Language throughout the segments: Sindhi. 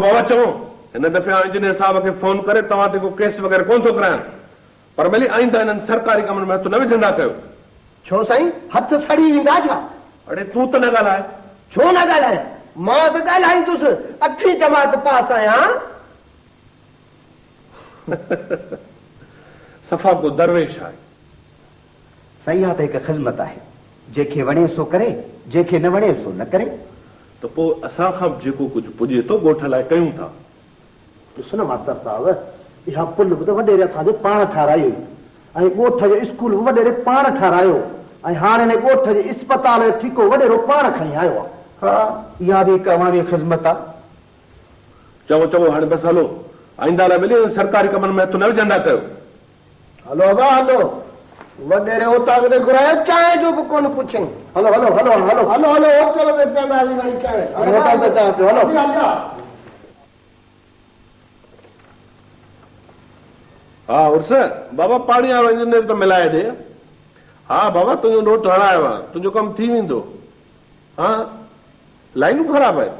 بابا چڱو، هن دفعي آئون انجنيئر صاحب کي فون ڪري توهان تي ڪو ڪيس وغيره ڪونه ٿو ڪرايان، پر ڀلي آئنده انهن سرڪاري ڪمن ۾ هٿ نه وجهندا ڪيو. ڇو سائين، هٿ سڙي ويندا ڇا؟ اڙي تون ته نه ڳالهاء. ڇو نه ڳالهايان؟ مان ته ڳالهائيندس، اٺين جماعت پاس آهيان. صفا ڪو درويش آهي. سائين اها ته هڪ خذمت آهي، جنهن کي وڻي سو ڪري، جنهن کي نه وڻي سو نه ڪري. ته پوء اسان کان به جيڪو ڪجهه پڄي ٿو ڳوٺ لاء ڪيون ٿا. ڏس نه ماستر صاحب، اها پل به ته وڏيري اسان جي پاڻ ٺاهرائي هئي ۽ ڳوٺ جو اسڪول به وڏيري پاڻ ٺاهرايو ۽ هاڻ هن ڳوٺ جي اسپتال جو ٺيڪو وڏيرو پاڻ کڻي آيو آهي. ها، اها به هڪ عوامي خذمت آ. چڱو چڱو هاڻي بس هلو. آئنده لاء ڀلي انهن سرڪاري ڪمن ۾ هٿ نه وجهندا ڪيو. هلو ابا هلو. وڏيري اوطاق تي گهرايو چانهه جو به ڪونه پڇيائين. هلو هلو هلو هاڻ هلو. هلو هلو هوٽل تي پيئنداسين وڃي چانهه. هلو هوٽل تي چانهه پيو هلو. ها عرس، بابا پاڻي وارو انجنيئر ته ملائي ڏي. ها بابا تنهنجو نوٽ هڻايو آ، تنهنجو ڪم ٿي ويندو. ها لائينون خراب آهن.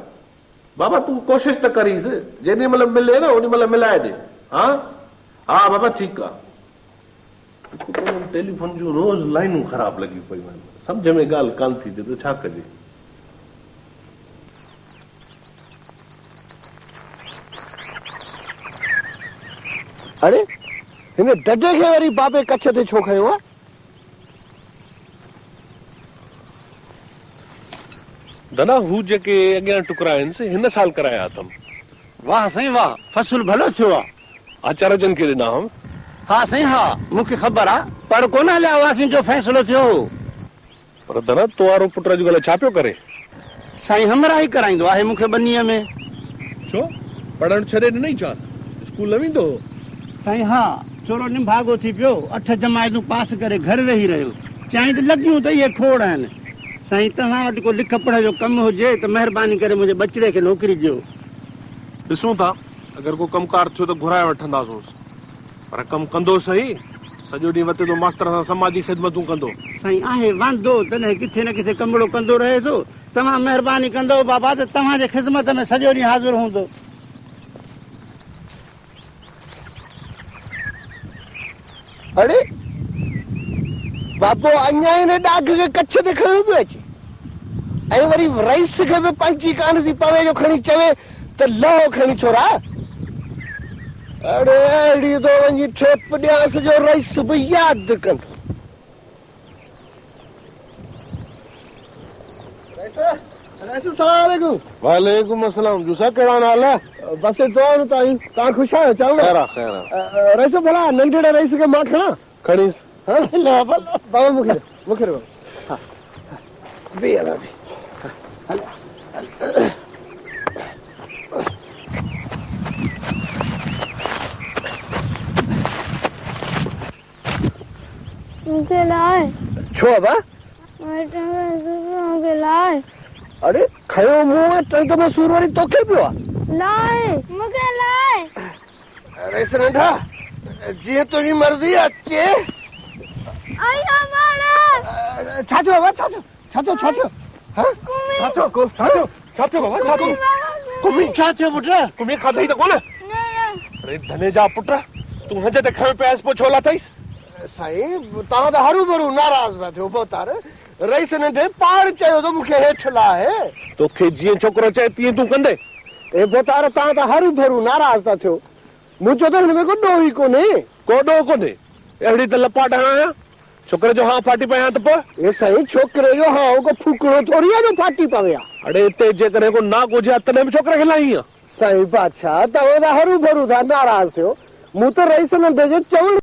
بابا تون ڪوشش ته ڪريس، جيڏي مهل ملي نه اوڏي مهل ملائي ڏي. ها ها بابا ٺيڪ آ. هڪ ته انهن ٽيليفون جون روز لائينون خراب لڳيون پيون آهن، سمجهه ۾ ڳالهه ڪانه ٿي اچي ته ڇا ڪجي. اڙي هن ڊڊي کي وري بابي ڪڇ تي ڇو کنيو آ؟ ڌنا، هو جيڪي اڳيان ٽڪرا آهن سي هن سال ڪرايا اٿم. واهه سائين واهه، فصل ڀلو ٿيو آ. آچار جن کي ڏنا هئم. ها سائين ها، مون کي خبر آ، پڙ ڪونه هليا هئاسين جو فيصلو ٿيو هو. پر ڌنا، تو وارو پٽ اڄڪلهه ڇا پيو ڪري؟ سائين همراهي ڪرائيندو آهي مون کي ٻنيء ۾. ڇو؟ پڙهڻ ڇڏي ڏنئي ڇا؟ اسڪول نه ويندو هو؟ سائين ها، ٿورو نڀاڳو ٿي پيو، اٺ جماعتون پاس ڪري گهر ويهي رهيو. چيائين ته لڳيون ته اهي کوڙ آهن. سائين توهان وٽ ڪو لک پڙهه جو ڪم هجي ته مهرباني ڪري منهنجي ٻچڙي کي نوڪري ڏيو. ڏسون ٿا، اگر ڪو ڪم ڪار ٿيو ته گهرائي وٺنداسونس. پر ڪم ڪندو سهي، سڄو ڏينهن وتي ٿو ماستر سان سماجي خدمتون ڪندو. سائين آهي واندو، تڏهن ڪٿي نه ڪٿي ڪمڙو ڪندو رهي ٿو. توهان مهرباني ڪندؤ بابا ته توهان جي خدمت ۾ سڄو ڏينهن حاضر هوندو. اڙي! بابو اڃا هن ڏاگهه کي ڪڇ تي کنيو پيو اچي ۽ وري رئيس کي به پنهنجي ڪانه ٿي پوي جو کڻي چوي ته لهو کڻي ڇورا. اڙي اهڙي ٿو وڃي ٺيپ ڏيانس جو رئيس به ياد ڪندو. رئيس رئيس سلام عليڪم. وعليڪم السلام جوسا ڪهڙا حال آ. بس دعائون تائين توهان خوش آهيو چڱو. خير آ خير آ. رئيس ڀلا ننڍڙي رئيس کي مان کڻان. کڻيس. ها بابا مون کي ڏي مون کي ڏي بابا ها بيهه هلان ٿي ها هل هل. مون کي لاهه. ڇو ابا؟ منهنجي ٽنگ ۾ سور پيو مون کي لاهه. اڙي کنيو مون ۽ ٽنگ ۾ سور وري توکي پيو آ. لاهه مون کي لاهه. رئيس ننڍا جيئن تنهنجي مرضي اچي. ايا ماڙا. ڇا ٿيو ابا ڇا ٿيو ڇا ٿيو ڇا ٿيو ها ڇا ٿيو ڇا ٿيو ڇا ٿيو بابا ڇا ٿيو ڪمي ڇا ٿيو پٽ ڪمي کاڌئي ته ڪونه نه نه. اڙي ڌني جا پٽ تون هنج تي کنيو پيو آهيس پوء ڇو لاٿئيس. سائين توهان ته هروڀرو ناراض پيا ٿيو ڀوتار. رئيس ننڍي پاڻ چيو ته مون کي هيٺ لاهه. توکي جيئن ڇوڪرو چئي تيئن تون ڪندين. اي ڀوتار توهان ته هروڀرو ناراض ٿا ٿيو. منهنجو ته هن ۾ ڪو ڏوهه ئي ڪونهي. ڪو ڏوهه ڪونهي. اهڙي ته لپاٽ هڻايان. ڇوڪري جو هانء ڦاٽي پئي ها ته پوء؟ اي سائين ڇوڪري جو هانء ڪو ڦوڪڻو ٿوري آهي جو ڦاٽي پوي ها. اڙي اتي جيڪڏهن ڪو ناگ هجي ها تڏهن به ڇوڪري کي لاهين ها. سائين بادشاهه توهان ته هروڀرو ٿا ناراض ٿيو. مون ته رئيس ننڍي جي چوڻ.